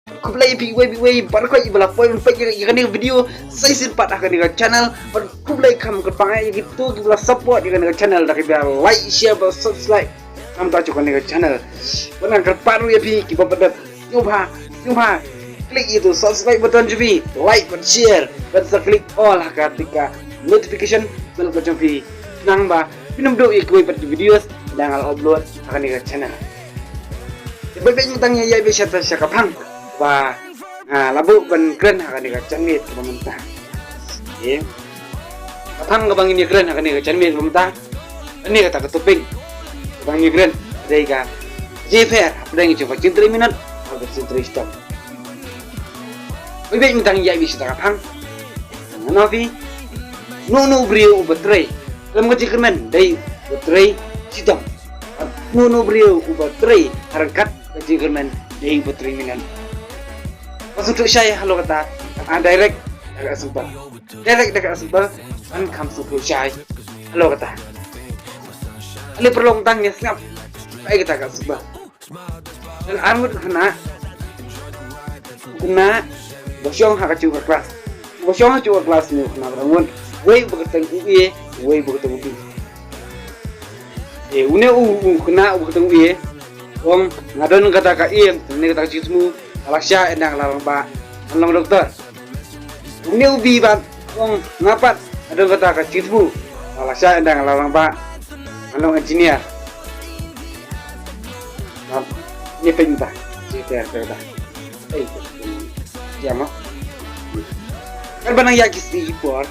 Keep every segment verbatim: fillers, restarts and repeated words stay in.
Khublei phi wei phi wei baroh kiba la poi ban peit ïa kane ka video sa shisien pat ha kane ka channel. Bad khublei kham kyrpang ïa kito kiba la support ïa kane ka channel da kaba like, share bad subscribe. Namar ta jong kane ka channel. Bad nga kyrpad ruh ïa phi kiba pat dep, sngewbha, sngewbha click ïa uto subscribe button jong phi, like bad share bad sa click all ha ka tyngka notification bell ka jong phi. Khnang ba phin ym duh ïa kiwei pat ki videos ba nga la upload ha kane ka channel. Te bad mynta ngin ïa ïaid beit sha ka phang ba nga la buh ban kren ha kane ka janmiet kaba mynta. Ka phang kaba ngin ïa kren ha kane ka janmiet kaba mynta, kane kata ka topic kaba ngin ïa kren dei ka jingïapher hapdeng jong ka jingtrei minot bad ka jingtrei shitom. Bad mynta ngin ïaid beit sha ka phang. Ngan ong ïa phi, uno uno u briew uba trei lem ka jingkyrmen dei uba trei shitom. Uno uno u briew uba trei ha ryngkat ka jingkyrmen dei uba trei minot. Ba sngewthuh shai halor kata, ah, direct da ka example. Direct da ka example, ban kham sngewthuh shai halor kata. Ale paralok tang ïa sngap, ai kata ka example. Don arngut khynnah, khynnah ba shong ha ka juh ka klas. Ba shong ha juh ka klas ne u khynnah ba arngut. Wei ba kyrteng u A, wei ba kyrteng u B. Eh, une u, u khynnah u ba kyrteng u A u ong, nga don kata ka aim ne kata ka jingthmu, lashai ynda nga la rangbah ngan long doktor. Une u B pat u ong, nga pat nga don kata ka jingthmu, lashai ynda nga la rangbah ngan long engineer. Ngan ïa peit mynta. Ïa peit mynta. Ei, ïa ma. Katba nang ïaid ki sngi ki por,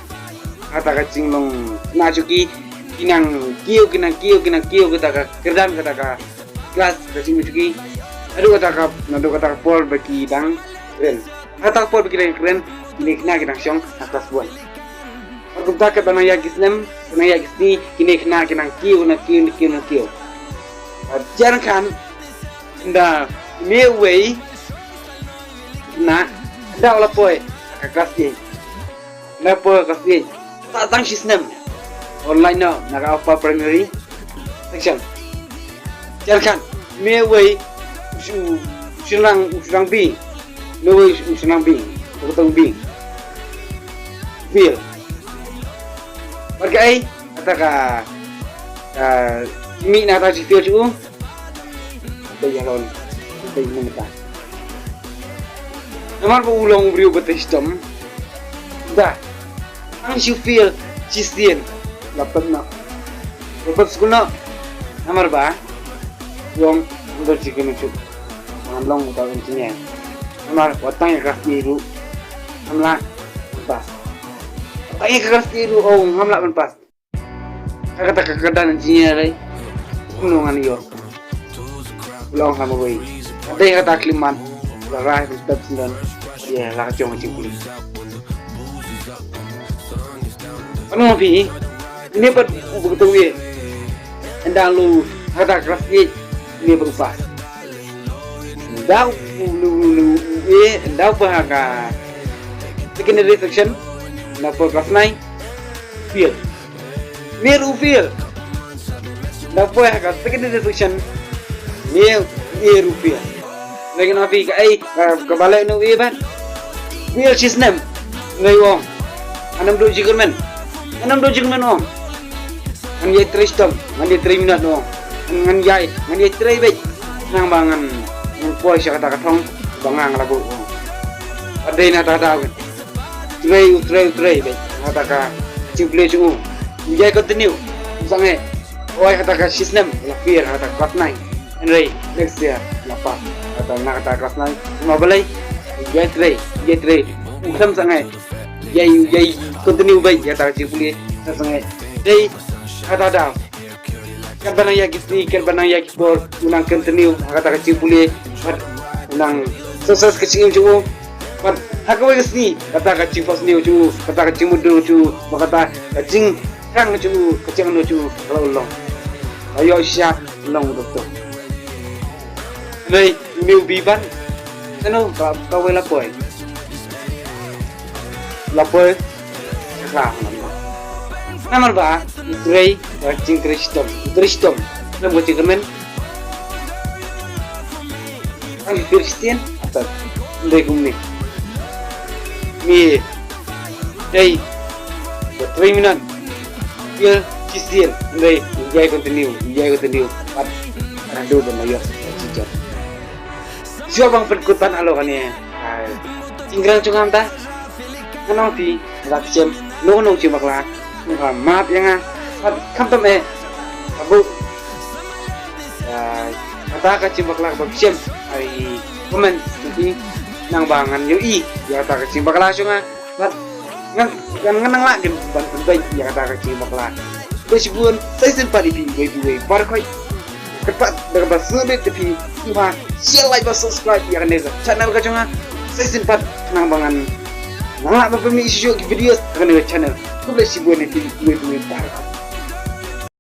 kata ka jinglong khynnah jong ki, ki nang kiew, ki nang kiew, ki nang kiew kata ka kyrdan, kata ka klas ka jong ki. Naduh kata ka, naduh kata ka por ba ki dang kren. Kata ka por ba ki dang kren, kine khynnah ki dang shong ha klas one. Bad kumta katba nang ïaid ki snem, nang ïaid ki sngi, kine khynnah ki nang kiew, nang kiew, nang kiew, nang kiew. Bad jyrngkhan ynda une uwei u khynnah, ynda u la poi ha ka klas eight. Ynda u la poi ha ka klas eight, sa tang shi snem, u wan lait noh na ka upper primary section. Jyrngkhan, une uwei u shu, u shynrang, u shynrang B. Une uwei u shynrang B, u kyrteng u B. Fail. Bad kaei kata ka, ka jingmih na kata ka jingfail jong u? Dei ïa lade, dei ïa mynta. Namar ba u long u briew ba trei shitom. Da, tang shu fail shisien la pep noh. La pep skul noh. Namar ba u ong, ngam don jingkyrmen shuh, ngam long uta u engineer. Namar wat tang ïa ka klas eight ruh ngam lah ban pass. Wat tang ïa ka klas eight ruh, oh, ngam lah ban pass. Kata ka kyrdan engineer, eh, kumno ngan ïoh? U la ong ha uwei. Ka dei kata ka khyllipmat, la rai ban step sngewdon ïa la ka jong ka jingpule. Pynban phi, une pat u ba kyrteng u A, ynda u la kata ka klas eight, une pat u pass. Ynda u, u, u, u, u A, ynda u poi ha ka secondary section, ynda u poi klas nine, fail. Une ruh u fail. Ynda u poi ha ka secondary section, une u A ruh u fail. Lei ngan ong ïa phi kaei ka, kaba leh une u A pat. Fail shi snem. Une u ong, ngan ym duh jingkyrmen. Ngan ym duh jingkyrmen, u ong. Ngan ïai trei shitom, ngan ïai trei minot, u ong. Ngan ïai, ngan ïai trei beit. Khnang ba ngan, ngan poi sha kata ka thong ba nga nga la buh, u ong. Bad dei na kata ka daw, u trei, u trei, u trei beit ha kata ka jingpule jong u. U ïai continue, um sangeh. Hooid, ha kata ka shi snem u la fail ha kata ka klas nine. Hynrei next year u la pass ha kata, na kata ka klas nine. Namar balei? U ïai trei, u ïai trei. Um khlem sangeh. U ïai, u ïai continue beit ïa kata ka jingpule, um khlem sangeh. Dei ha kata ka daw, katba nang ïaid ki sngi, katba nang ïaid ki por, u nang continue ha kata ka jingpule. Bad u nang success ka jingim jong u. Bad ha kawei ka sngi, kata ka jingphohsniew jong u, kata ka jingmutdur jong u, bad kata ka jingthrang jong u, ka jingangnud jong u ka la long. La ïoh shisha long u doktor. Hynrei une u B pat, shano ka, kawei la poi? La poi sha khlaw. Namar ba u trei ka jingtrei shitom, u trei shitom. Namar ka jingkyrmen, tang shu fail shisien, ata Hynrei kumne, me dei ba trei minot, ïa, shisien, hynrei ïa continue, ïa continue. Pat haduh ban ïoh shisien. Shuwa ban pynkut pat halor kane ka jingkren jong nga mynta, ngan ong phi, lada phi shem ïa kano ka jingbakla, phi map ïa nga. Pat khamtam eh, abu, ïa kata ka jingbakla ba phi shem, ai comment ïa phi, nang ba ngan ïohi ïa kata ka jingbakla jong nga. Pat ngan, ngan, ngan nang lah ban pynbeit ïa kata ka jingbakla. Khublei shibun, sa shisien pat ïa phi uwei pa uwei baroh. Kyrpad da kaba sngewbha ïa phi, sngewbha share, like bad subscribe ïa kane ka channel ka jong nga. Sa shisien pat nang ba ngan nang lah ban pynmih shuh shuh ki videos ha kane ka channel. Khublei shibun ïa phi uwei pa uwei baroh.